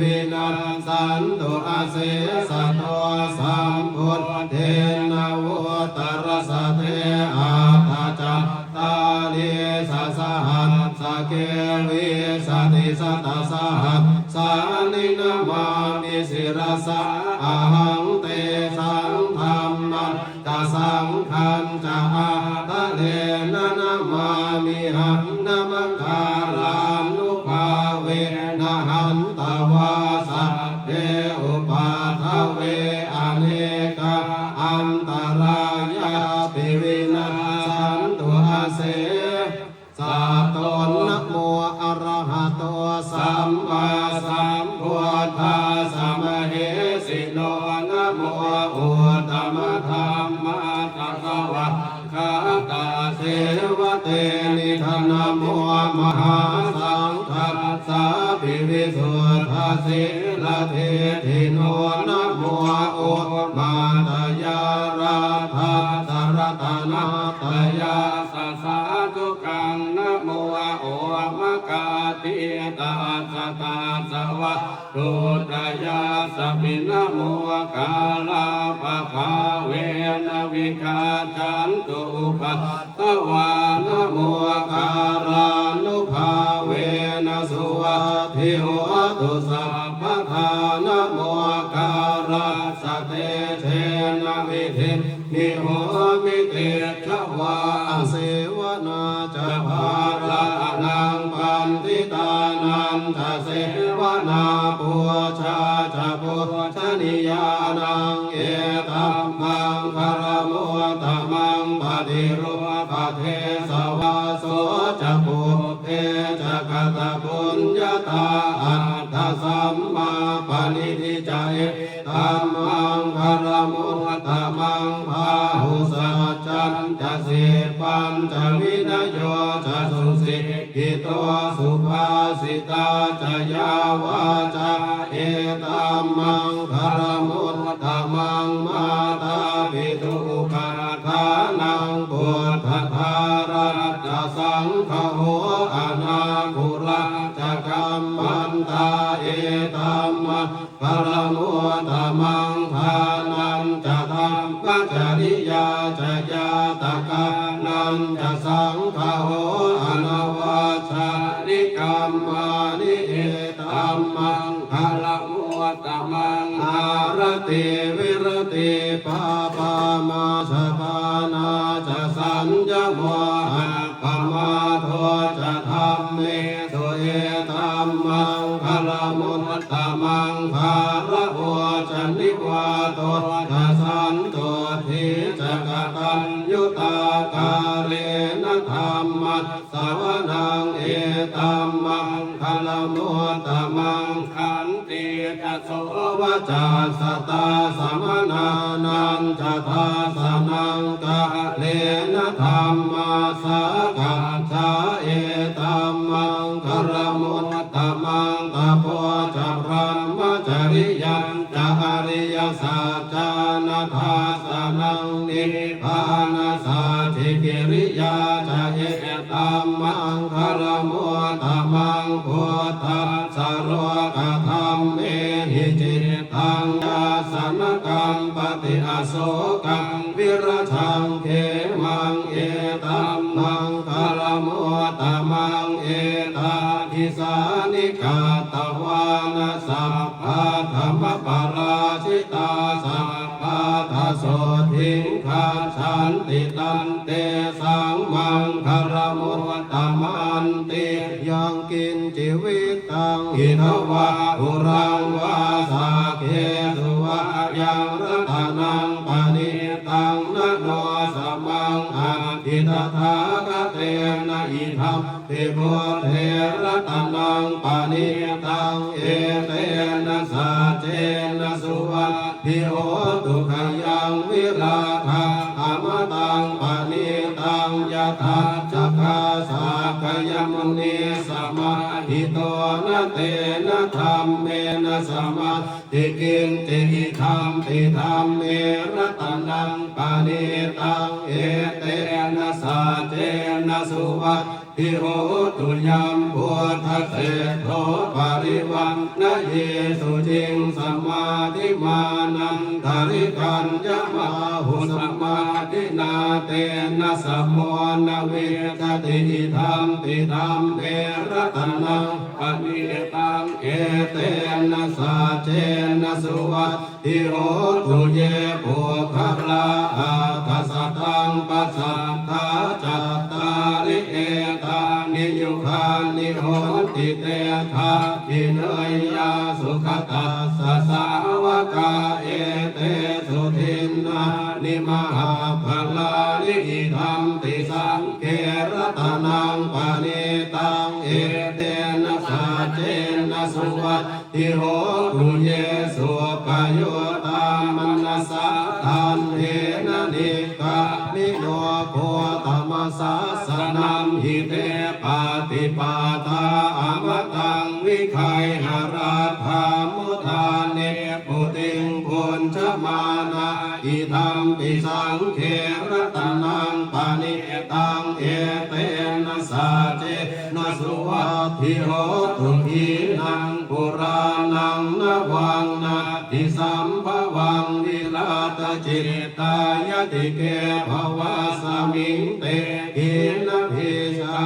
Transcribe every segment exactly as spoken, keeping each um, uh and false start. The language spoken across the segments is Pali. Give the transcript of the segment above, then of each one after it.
vinassantu asesato. Sambuddhe navuttarasate aṭṭhacattālīsasahassake vīsatisatasahassāni namāmi sirasā ahaṃ. Tesaṃ dhammañca saṅghañca ādarena namāmihaṃ. Namakārānubhāvena hantvā sabbe upaddave anekā antarāyāpi vinassantu ase sato. Namo arahato sammāsambuddhassa mahesino. Namo uttamadhammassa svākkhātasseva tenidha. Namo mahāsaṅghassāpi visuddhasīladiṭṭhino. Namo omātyāraddhassa ratanattayassa sādhukaṃ. Namo omakātītassa tassa vatthuttayassapi. Namokārappabhāvena vigacchantu upaddavā. Namokārānubhāvena suvatthi hotu sabbadā. Namokārassa tejena vidhimhi homi tejavā. Asevanā ca bālānaṃ paṇḍitānañca sevanā pūjā ca pūjanīyānaṃ etammaṅgalamuttamaṃ. Paṭirūpadesavāso ca pubbe ca katapuññatā attasammāpaṇidhi ca etammaṅgalamuttamaṃ. Bāhusaccañca sippañca vinayo ca susikkhito subhāsitā ca yā vācā etammaṅgalamuttamaṃ. Mātāpituupaṭṭhānaṃ puttadārassa saṅgaho anākulā ca kammantā etammaṅ galamuttamaṃ. Dānañca dhammacariyā ca ñātakānañca saṅgaho anavajjāni kammāni etammaṅgalamuttamaṃ. Āratī viratī pāpā majjapānā ca saññamo appamādo ca dhammesu etammaṅgalamuttamaṃ. Gāravo ca nivāto ca santuṭṭhī ca kataññutā kālena dhammassavanaṃ etammaṅgalamuttamaṃ. Khantī ca sovacassatā samaṇānañca dassanaṃ kālena dhammasākacchā etammaṅgalamuttamaṃ. Tapo ca brahmacariyañca ariyasaccāna dassanaṃ nibbānasacchikiriyā ca etammaṅgalamuttamaṃ. Phuṭṭhassa lokadhammehi cittaṃ yassa na kampati asokaṃ virajaṃ khemaṃ etammaṅgalamuttamaṃ. Etādisāni katvāna sabbatthamaparājitā sabbattha sotthiṃ gacchanti tantesaṃ maṅgalamuttamanti. Yaṅkiñci vittaṃ idha vā huraṃ vā saggesu vā yaṃ ratanaṃ paṇītaṃ na no samaṃ atthi tathāgatena idam pi buddhe ratanaṃ paṇītaṃ etena saccena suvatthi hotu. Khayaṃ virāgaṃ amataṃ paṇītaṃ yadajjhagā sakyamunī samāhito na tena dhammena samatthi kiñci idampi dhamme ratanaṃ paṇītaṃ etena saccena suvatthi Hotu. Yambuddhaseṭṭho parivaṇṇayī suciṃ samādhimānantarikaññamāhu, samādhinā tena samo na vijjati. Idampi dhamme ratanaṃ paṇītaṃ, etena saccena suvat thi hotu. Ye puggalā aṭṭha sataṃ pasatthā, cattāri etāni yugāni honti, te dakkhiṇeyyā sugatassa sāvakā, etesu dinnāni mahapphalāni. Idampi saṅghe ratanaṃ paṇītaṃ, etena saccena suvat thi hotu. Ye suppayuttā manasā daḷhena, nikkāmino gotamasāsanamhi, te pattipattā amataṃ vigayha, laddhā mudhā nibbutiṃ bhuñjamānā. Idampi saṅghe ratanaṃ paṇītaṃ, etena saccena suvatthi hotu. Khīṇaṃ purāṇaṃ navaṃ natthi sambhavaṃ, virattacittāyatike bhavasmiṃ, te khīṇabījā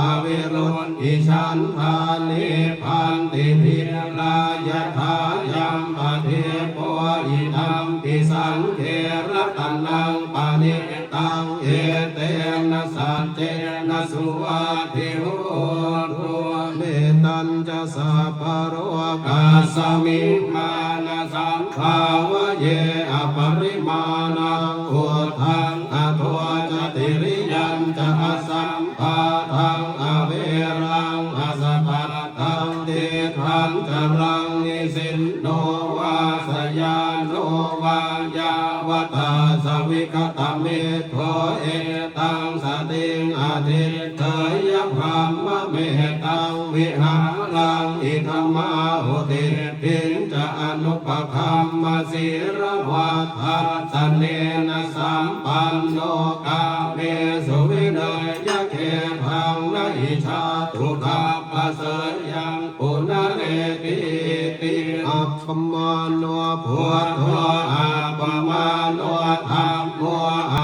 avirūḷhichandā, nibbanti dhīrā yathāyampadīpo. Idampi saṅghe ratanaṃ paṇī taṃ, etena saccena suvatthi hotu. Mettañca sabbalokasmiṃ mānasambhāvaye aparimāṇaṃ, uddhaṃ adho ca tiriyañca asambādhaṃ averaṃ asapattaṃ. Tiṭṭhaṃ caraṃ nisinno vā sayāno vā yāvatassa vigatamiddho, etaṃ satiṃ adhiṭṭheyya brahmametaṃ vihāraṃ idhamāhu. Diṭṭhiñca anupagamma sīlavā dassanena sampanno, kāmesu vineyya gedhaṃ na hi jātu gabbhaseyyaṃ punaretīti. Appamāṇo buddho, appamāṇo dhammo,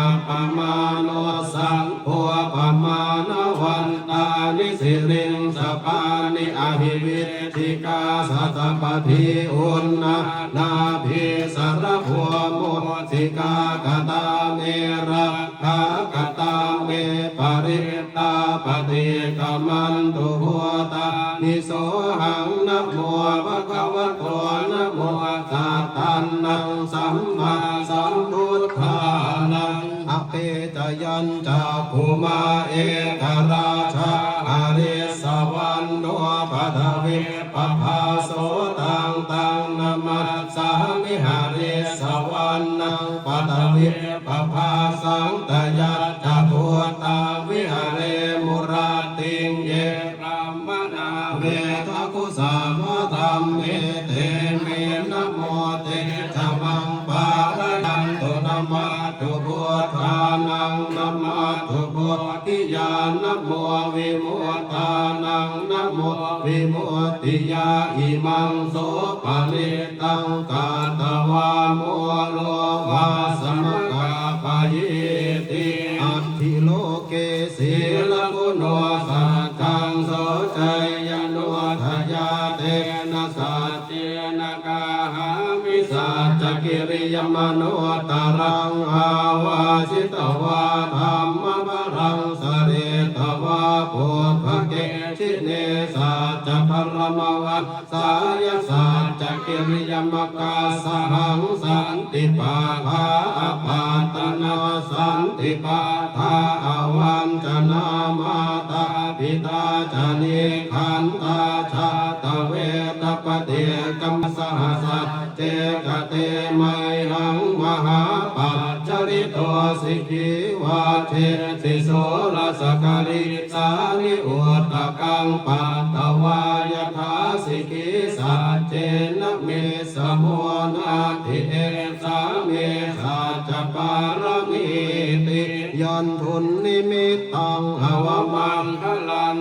appamāṇo saṅgho, pamāṇavantāni siriṃsapāni, ahi vicchikā satapadī uṇṇānābhī sarabū mūsikā. Katā me rakkhā, katā me parittā, paṭikkamantu bhūtāni, sohaṃ namo bhagavato, namo sattannaṃ sammāsambuddhānaṃ. Apetayañcakkhumā ekarājā harissavaṇṇo paṭhavippabhāso, taṃ taṃ namassāmi harissavaṇṇaṃ paṭhavippabhāsaṃ. Tayajja guttā viharemu rattiṃ, ye brāhmaṇā vedagu sabbadhamme, te me namo te ca maṃ pālayantu. Namatthu buddhānaṃ, namatthu bodhiyā, namo vimuttānaṃ, namo vimuttiyā. Imaṃ so parittaṃ katvā moro vāsamakappayīti. Atthi loke sīlaguṇo saccaṃ soceyyanuddayā, tena saccena kāhāmi saccakiriyamanuttaraṃ. Āvajjitvā dhammabalaṃ saritvā pubbake jine, saccabalamavassāya saccakiriyamakāsahaṃ. Santi pakkhā apattanā, santi pādā avañcanā, mātā pitā ca nikkhantā, jātaveda paṭikkama. Saha sacce kate mayhaṃ mahāpajjalito sikhī, vajjesi soḷasa karīsāni, udakaṃ patvā yathā sikhī. Saccena me samo natthi, esā me saccapāramīti. Yandunnimittaṃ avamaṅgalaṃ,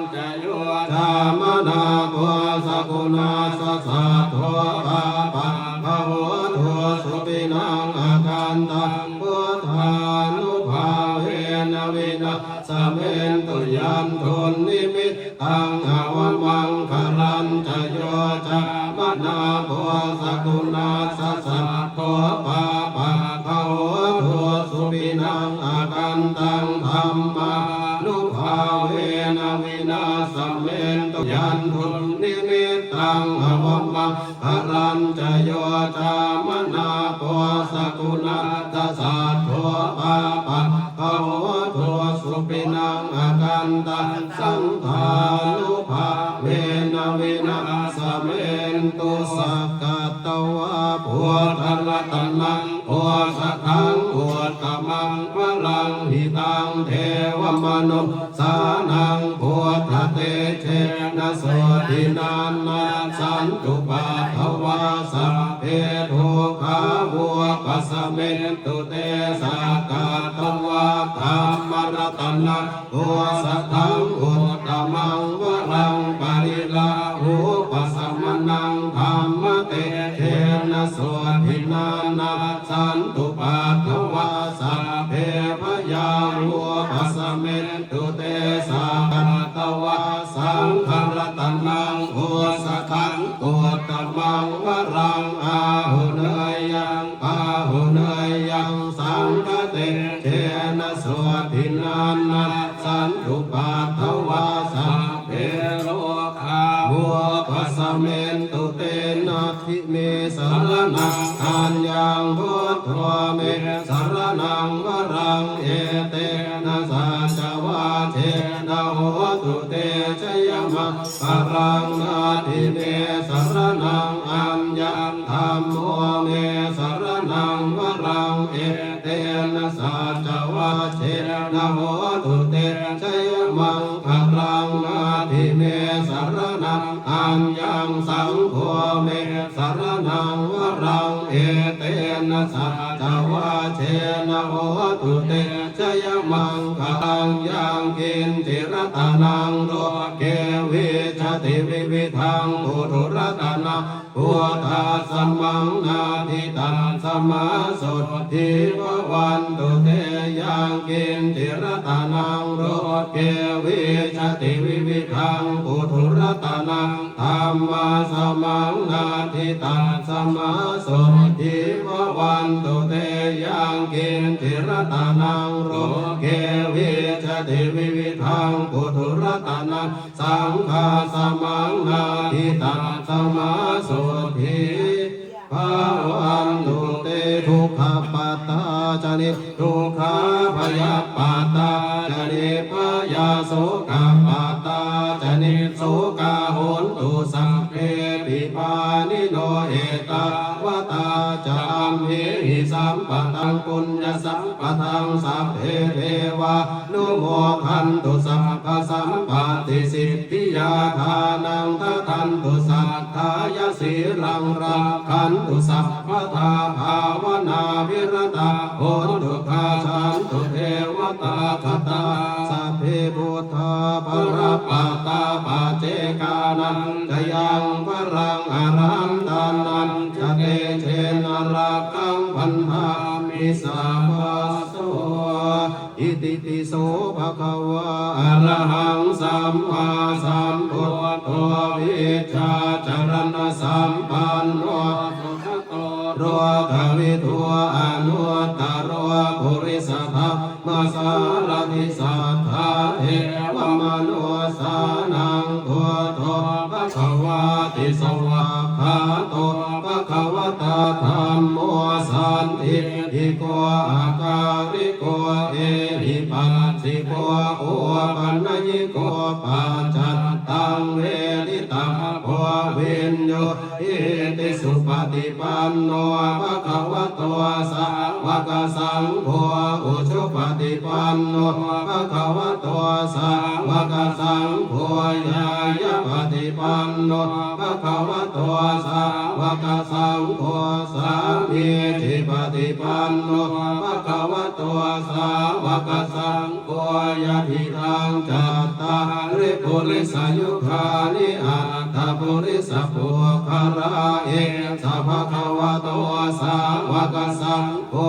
nassa saddo pāpaggaho dussupinaṃ akantaṃ buddhānubhāvena vināsamentu. Yandunnimittaṃ avamaṅgalañca yo cāmanāpo sakuṇassa saddo pāpaggaho dussupinaṃ akantaṃ dhammānubhāvena vināsamentu. Yandunnimittaṃ avamaṅgalañca yo cāmanāpo sakuṇassa saddo pāpaggaho dussupinaṃ akantaṃ saṅghānubhāvena vināsamentu. Sakkatvā buddharatanaṃ osathaṃ uttamaṃ varaṃ hitaṃ devamanussānaṃ buddhatejena sotthinā nassantupaddavā sabbe dukkhā vūpasamentu te. Sakkatvā dhammaratanaṃ osathaṃ uttamaṃ varaṃ pariḷāhūpasamanaṃ dhammatejena sotthinā nassantupaddavā sabbe bhayā vūpasamentu te. Sakkatvā saṅgharatanaṃ osathaṃ uttamaṃ varaṃ āhuneyyaṃ pāhuneyyaṃ saṅghatejena sotthinā nassantupaddavā sabbe rogā vūpasamentu te. Natthi me saraṇaṃ aññaṃ buddho me saraṇaṃ varaṃ etena saccavajjena hotu te jayamaṅ galaṃ. Natthi me saraṇaṃ aññaṃ dhammo me saraṇaṃ varaṃ etena saccavajjena hotu te jayamaṅgalaṃ. Natthi me saraṇaṃ aññaṃ saṅgho me saraṇaṃ varaṃ etena saccavajjena hotu te jayamaṅgalaṃ. Yaṅkiñci ratanaṃ loke vijjati vividhaṃ puthu ratanaṃ buddhasamaṃ natthi tasmā sotthī bhavantu te. Yaṅkiñci ratanaṃ loke vijjati vividhaṃ puthu ratanaṃ dhammasamaṃ natthi tasmā sotthī bhavantu te. Yaṅkiñci ratanaṃ loke vijjati vividhaṃ puthu ratanaṃ saṅghasamaṃ natthi tasmā sotthī bhavantu te. Dukkhappattā ca niddukkhā bhayappattā ca nibbhayā sokappattā ca nissokā hontu sabbepi pāṇino. Ettāvatā ca amhehi sambhataṃ puññasampadaṃ sabbe devānumodantu sabbasampattisiddhiyā. Dānaṃ dadantu saddhāya sīlaṃ rakkhantu sabbadā bhāvanābhiratā hontu gacchantu devatāgatā. Sabbe buddhā balappattā paccekānañca yaṃ balaṃ arahantānañca tejena rakkhaṃ bandhāmi sabbaso. Itipi so bhagavā arahaṃ sammāsambuddho vijjācaraṇasampanno sugato lokavidū anuttaro purisadammasārathi satthā devamanussānaṃ buddho bhagavāti. Svākkhāto bhagavatā dhammo sandiṭṭhiko akāliko ehipassiko opanayiko paccattaṃ veditabbo viññūhīti. Supaṭipanno bhagavato sāvakasaṅgho, ujupaṭipanno bhagavato sāvakasaṅgho, ñāyapaṭipanno bhagavato sāvakasaṅgho, sāmīcipaṭipanno bhagavato sāvakasaṅgho, yadidaṃ cattāri purisayugāni aṭṭha purisapuggalā, esa bhagavato sāvakasaṅgho,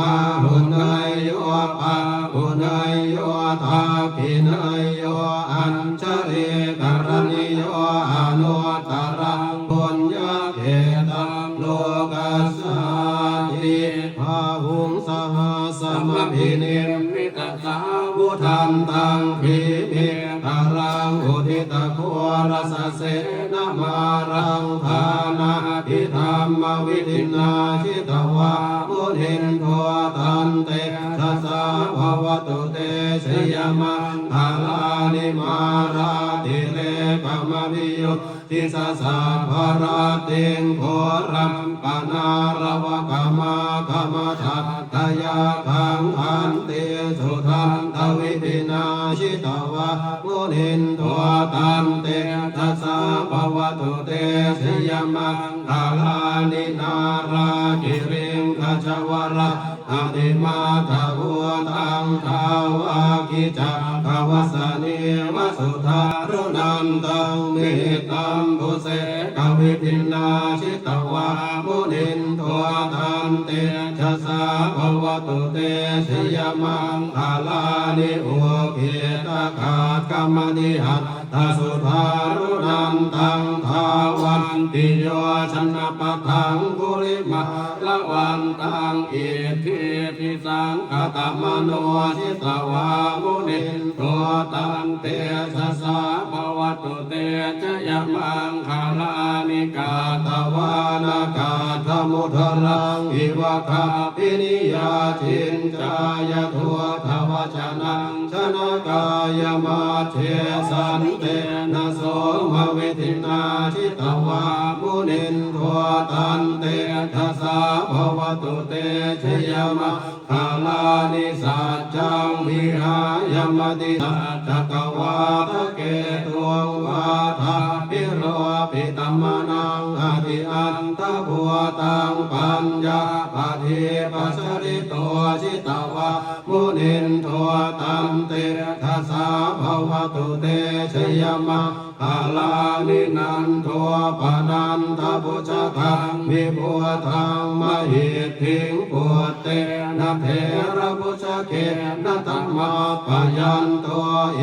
āhuneyyo pāhuneyyo dakkhiṇeyyo añjalikaraṇīyo anuttaraṃ puññakkhettaṃ lokassāti. Bāhuṃ sahassamabhinimmitasāvudhantaṃ grīmekhalaṃ uditaghorasasenamāraṃ dānādidhammavidhinā jitavā munindo tantejasā bhavatu te jayamaṅgalāni. Mārātirekamabhiyujjhitasabbarattiṃ ghorampanāḷavakamakkhamathaddhayakkhaṃ khantīsudantavidhinā jitavā munindo tantejasā bhavatu te jayamaṅgalāni. Nāḷāgiriṃ gajavaraṃ atimattabhūtaṃ dāvaggicakkamasanīva sudāruṇantaṃ mettambusekavidhinā jitavā munindo tantejasā bhavatu te jayamaṅgalāni. Ukkhittakhaggamatihatthasudāruṇantaṃ dhāvantiyojanapathaṅgulimālavantaṃ iddhībhisaṅkhatamano jitavā munindo tantejasā bhavatu te jayamaṅgalāni. Katvāna kaṭṭhamudaraṃ iva gabbhinīyā ciñcāya duṭṭhavacanaṃ janakāyamajjhe santena somavidhinā jitavā munindo tantejasā bhavatu te jayamaṅgalāni. Saccaṃ vihāya matisaccakavādaketuṃ vādābhiropitamanaṃ atiandhabhūtaṃ paññāpadīpajalito jitavā munindo tantejasā bhavatu te jayamaṅ galāni. Nandopanandabhujagaṃ vibudhaṃ mahiddhiṃ puttena therabhujagena damāpayanto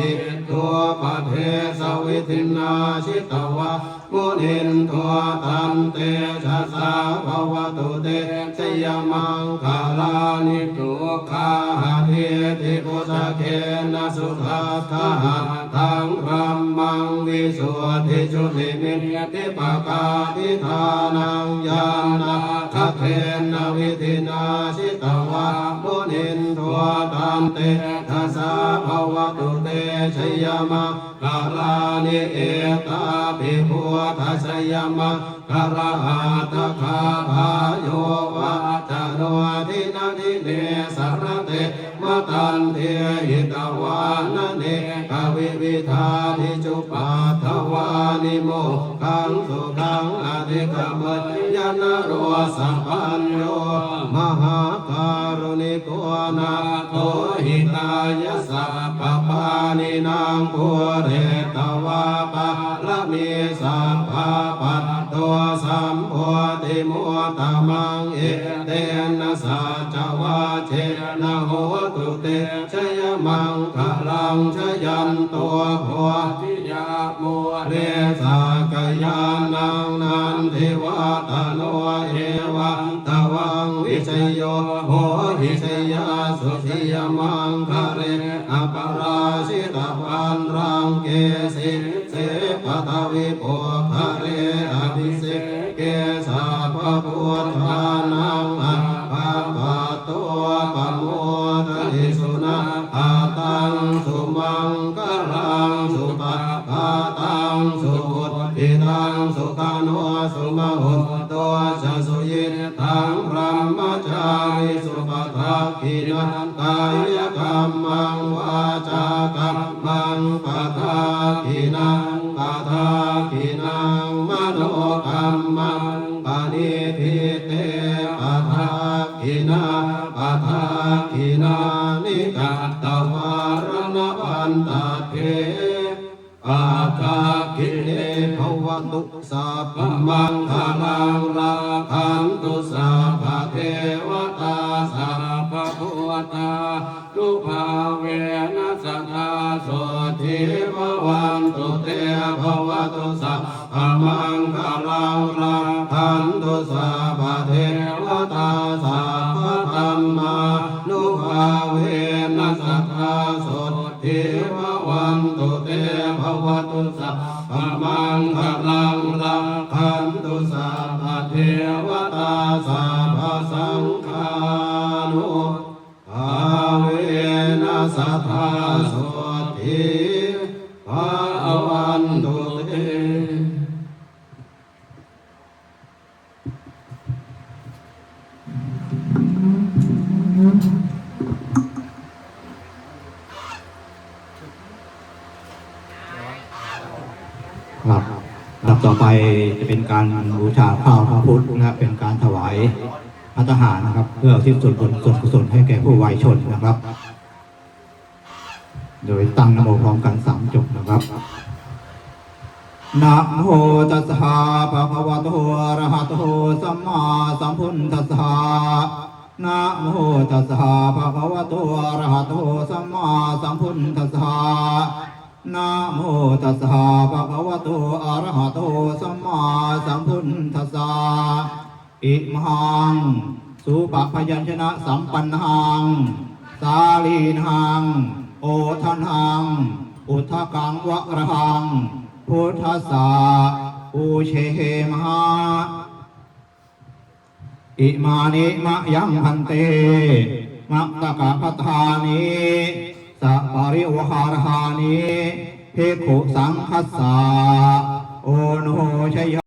iddhūpadesavidhinā jitavā munindo tantejasā bhavatu te jayamaṅgalāni. Duggāhadiṭṭhibhujagena sudaṭṭhahatthaṃ brahmaṃ visuddhijutimiddhibakābhidhānaṃ ñāṇāgadena vidhinā jitavā munindo tantejasā bhavatu te jayamaṅ galāni. Etāpi buddhajayamaṅgalaaṭṭhagāthā yo vācano dinadine sarate matandī hitvānanekavividhāni cupaddavāni mokkhaṃ sukhaṃ adhigameyya naro sapañño. Mahākāruṇiko nātho hitāya sabbapāṇinaṃ pūretvā pāramī sabbā patto sambodhimuttamaṃ etena saccavajjena hotu te jayamaṅgalaṃ. Jayanto bodhiyā mūle sakyānaṃ nandivaḍḍhano evaṃ tvaṃ vijayo hohi jayassu jayamaṅgale aparājitapallaṅke sīse paṭhavipokkhare abhiseke sabbabuddhānaṃ aggappatto pamodati. Sunakkhattaṃ sumaṅgalaṃ supabhātaṃ suhuṭṭhitaṃ sukhaṇo sumuhutto ca suyiṭṭhaṃ brahmacārisu padakkhiṇaṃ kāyakammaṃ vācākammaṃ padakkhiṇaṃ padakkhiṇaṃ manokammaṃ paṇidhī te padakkhiṇā padakkhiṇāni katvāna labhantatthe padakkhiṇe. Bhava sabbamaṅgalaṃ rakkhantu sabbadevatā sabbabuddhānubhāvena sadā sotthī bhavantu te. Bhavatu sabbamaṅgalaṃ rakkhantu sabbadevatā sabbadhammānubhāvena sadā sotthī bhavantu te. Bhavatu sabbamaṅgalaṃ rakkhantu sabbadevatā sabbasaṅghānubhāvena sadā sotthī bhavantu te. ครับ ลำดับต่อไปจะเป็นการบูชาข้าวพระพุทธ และเป็นการถวายภัตตาหารนะครับ เพื่ออุทิศส่วนบุญส่วนกุศลให้แก่ผู้วายชนนะครับ โดยตั้งนะโมพร้อมกันสามจบนะครับ Namo tassa bhagavato arahato sammāsambuddhassa. Namo tassa bhagavato arahato sammāsambuddhassa. Namo tassa bhagavato arahato sammāsambuddhassa. Imaṃ sūpabyañjanasampannaṃ sālīnaṃ odanaṃ udakaṃ varahaṃ buddhassa pūjema. Imāni mayaṃ bhante matakabhattāni saparivārāni bhikkhusaṅghassa oṇojayāmi.